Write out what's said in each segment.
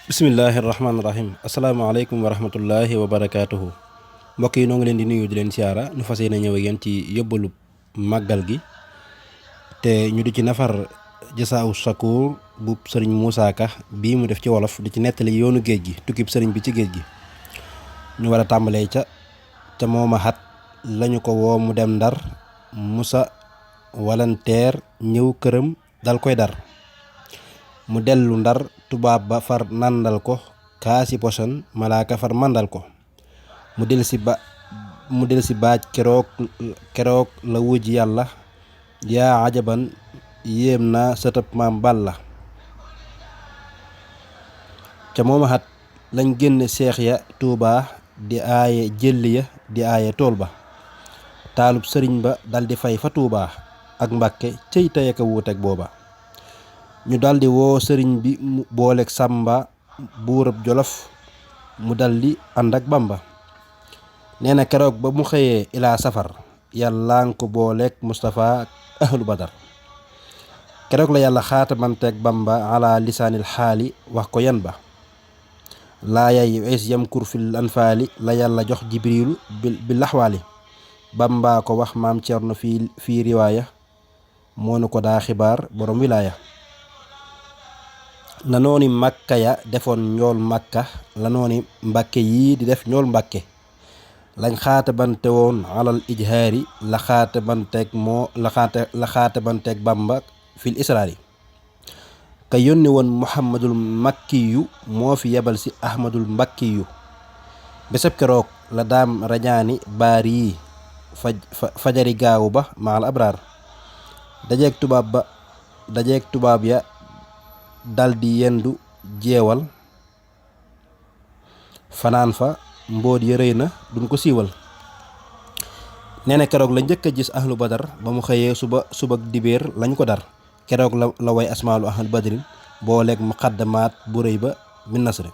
bismillahi rahmaani rahim asalaamaaleykum wa rahmatullahi wa barakaatuhu mbokk yi noo ngi leen di nuyu di leen siyaara nu fas yéene ñëw ak yéen ci yóbbalu màggal gi te ñu di ci nafar jasaawu sakuur bu sëriñ Moussa Ka bii mu def ci wolof di ci nettali yoonu géej gi tukkib sëriñ bi ci géej gi ñu war a tàmbalee ca mooma xat lañu ko woo mu dem ndar musa walanteer ñëw këram dal koy dar mu dellu ndar tubaab ba far nàndal ko kaasi poson malaaka far màndal ko mu del si baaj keroog la wuj yàlla yaa ajaban yéem naa sëtëb maam Balla ca mooma xat lañ génne seex ya tuubaa di aaye jëlli ya di aaye tool ba taalub sëriñ ba daldi fay fa tuubaa ak mbàkke cëy tey aka wuuteeg booba ñu daldi woo sëriñ bi mu booleeg sàmba buurab jolof mu daldi ànd ak bamba nee na keroog ba mu xëyee ilaa safar yàlla nga ko booleeg Mustapha ak ahlu badar keroog la yàlla xaatamanteeg bamba ala lisaanil xaali wax ko yan ba laa yay wees yamkur fil anfaali la yàlla jox jibriilu bi laxwaali bamba ko wax maam Cerno fii riwaaya moo nu ko daa xibaar borom wilaaya la nooni màkka ya defoon njool màkka la nooni mbàkke yii di def njool mbàkke lañ xaata bante woon alal ijhaari la xaata banteeg bamba fil israari ka yónni woon muhammadul makkiyu moo fi yebal si ahmadul mbakkiyu bésab keroog la daam rañaani baar yi fajari gaawu ba maal abraar dajeeg tubaab ya daldi yendu jeewal fanaan fa mbóot ya rëy na duñ ko siiwal nee na keroog la njëkk a gis ahlu badar ba mu xëyee subak dibéer lañ ko dar keroog la way asmaalu ahlu badrin booleeg muqaddamaat bu rëy ba min nasri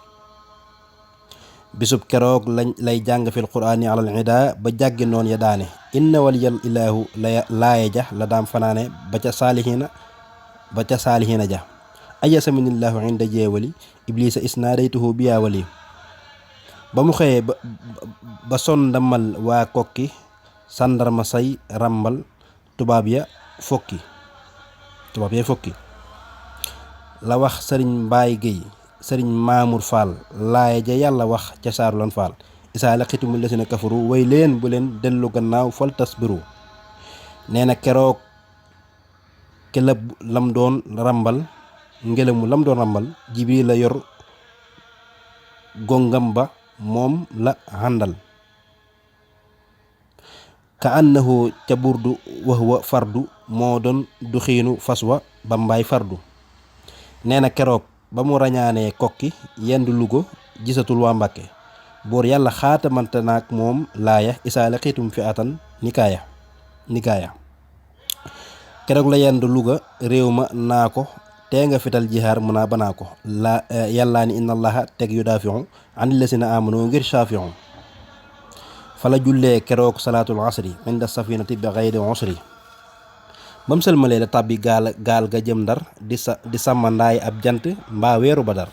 bisub keroog lay jàng fil quraani alal ida ba jàggi noon ya daane inna waliyal ilaahu laaya ja la daam fanaane ba ca saalihiina ja ayasaminillahu inda jeewali iblisa isnaadaytuhu biyaawali ba mu xëyee ba son ndamal waa kokki sàndarma say ràmbal tubaab ya fokki la wax sëriñ mbaay géy sëriñ maamur fall laaya ja yàlla wax ca saaru lan fall isaa laqitumul lazina kafaru way leen bu leen dellu gannaaw fal tasbiru nee na keroog kelëb lam doon ràmbal ngelamu lam doon ràmbal jibril la yor gongam ba moom la àndal ka annahu ca burdu waxwa fardu moo doon du xiinu fas wa bambaay fardu nee na keroog ba mu rañaanee kokki yendu lugo gisatul waa mbàkke buur yàlla xaatamante naak moom laaya isaa la xiitum fi atan nikaaya keroog la yendu luga réew ma naa ko tee nga fital jihaar mun naa banaa ko la yàllaa ni inna allaha teg yu daafiu anil lasina amanu ngir shaafiu fa la jullee keroog salaatul asri inda safinati bi xayri usri ba mu sëlmalee la tàbbi gaal ga jëm ndar di sàmmandaay ab jant mbaa weeru badar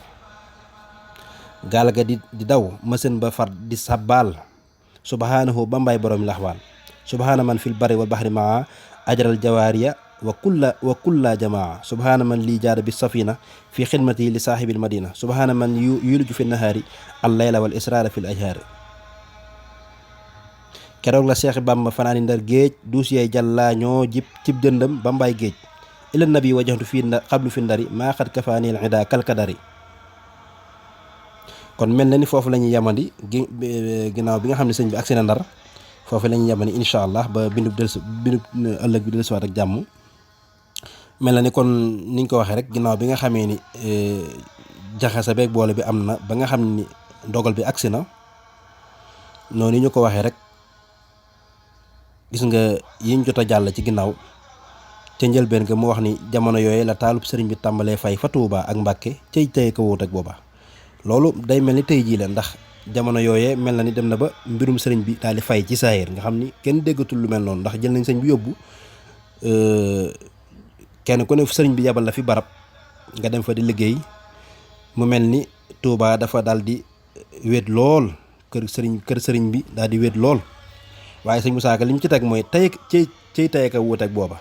gaal ga di daw mësën ba far di sabbaal subhaanahu ba mbaay boroomi laxwaal subhaana man fil bari wal baxri maa ajral jawaariya wa kulla jamaa subhaana man lii jaada bi safina fi xidmati li saaxibil madina subhaana man yuliju fi nahaari al layla wal israara fil ajhaari keroog la Seex Bàmba fanaani ndar géej duus yay jàllaa ñoo cib dëndam ba mbaay géej ila nabi wajaxtu fii xablu fi ndari maa xat kafaanil ida kalkadari kon mel na ni foofu la ñuy yamandi ginnaaw bi nga xam ne sëñ bi agsi na ndar foofu la ñuy yamandi incha allah ba bindub ëllëg bi dellusiwaat ak jàmm mel na ni kon niñ ko waxee rek ginnaaw bi nga xamee ni jaxase beeg boole bi am na ba nga xam ni dogal bi agsi na noonu ñu ko waxee rek gis nga yiñ jot a jàll ci ginnaaw ca njëlbeen nga mu wax ni jamono yooyu la taalub sëriñ bi tàmbalee fay fa Tuuba ak Mbàkke cay tey ko wóot ak booba loolu day mel ni tey jii la ndax jamono yooyee mel na ni dem na ba mbirum sëriñ bi daal di fay ci saayir nga xam ni kenn déggatul lu mel noonu ndax jël nañ sëñ bi yóbbu kenn ku ne sëriñ bi yabal la fi barab nga dem fa di liggéey mu mel ni Touba dafa daal di wéet lool kër sëriñ bi daal di wéet lool waaye sëñ Moussa Ka li mu ci teg mooy tey cey tey ka wuuteeg booba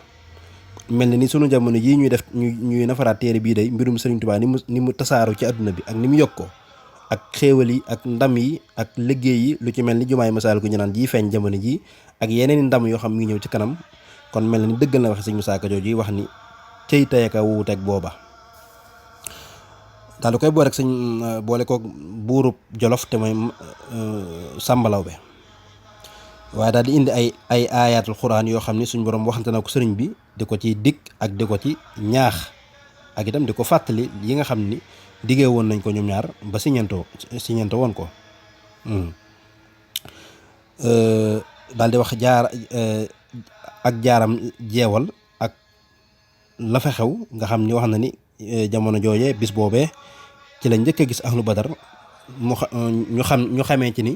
mel ni sunu jamono jii ñuy def ñuy nafaraat téere bii day mbirum sëriñ Touba ni mu tasaaroo ci àdduna bi ak ni mu yokkoo ak xéewal yi ak ndam yi ak liggéey yi lu ci mel ni jumaay Masaalikul Jinaan ji feeñ jamono ji ak yeneen i ndam yoo xam mi ngi ñëw ci kanam kon mel na ni dëggal na waxe sëñ Moussa Ka jooju wax ni cey tey ka wuuteeg booba daal di koy boole rek boole ko buurub Jolof te mooy Sàmba Lawbe waaye daal di indi ay aayatul xuraan yoo xam ni suñ borom waxante na ko sëriñ bi di ko ci dikk ak di ko ci ñaax ak itam di ko fàttali yi nga xam ni diggee woon nañ ko ñoom ñaar ba siñantoo woon ko daal di wax ak jaaram jeewal ak la fa xew nga xam ni wax na ni jamono jooje bis boobee ci la njëkk a gis ahlu badar ñu xamee ci ni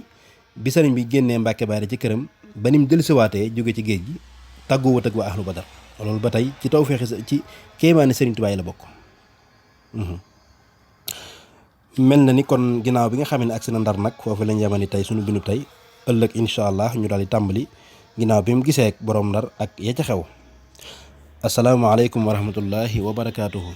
bi sëriñ bi génnee Mbàkke Baari ci këram ba ni mu dellusiwaatee jóge ci géej gi tàgguwut ak waa ahlu badar loolu ba tey ci tawfeexi ci kéemaani sëriñ Tuubaa la bokk mel na ni kon ginnaaw bi nga xam ne agsi na Ndar nag foofu lañ yemani tey sunu bindu tey ëllëg incha allah ñu daal di tàmbali ginnaaw bi mu gisee borom Ndar ak ya ca xew asalaamaaleykum wa rahmatullahi wa barakaatuhu